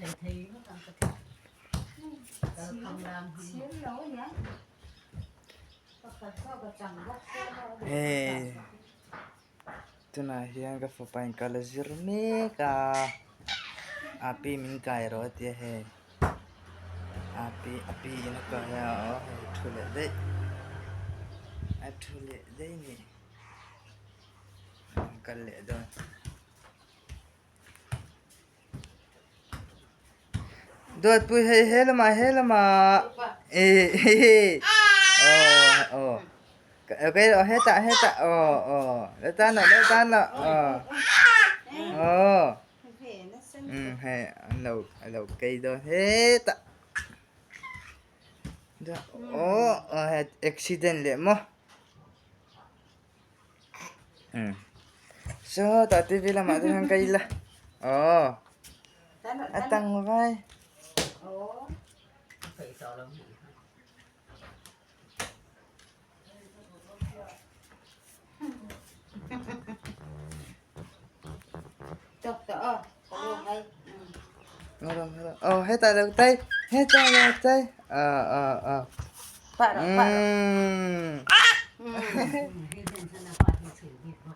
Hei tunah hian ka fapa in kal a zir mek a api min kai rawh a tia hei api api in a kai a aw hei a thu leh daih a thu leh daih a ni an kal leh dawn. Duatpui hei he lamah he lamah eh aw aw okay aw hetah hetah aw aw lo tan lo lo tan lo aw aw um hei an lo a lo kei dawn hetah aw aw hei accident leh maw. Sawtah tv lamah te hian ka ila aw a tang vai aw hetah lo tay hetah lo tay aw aw aw umm.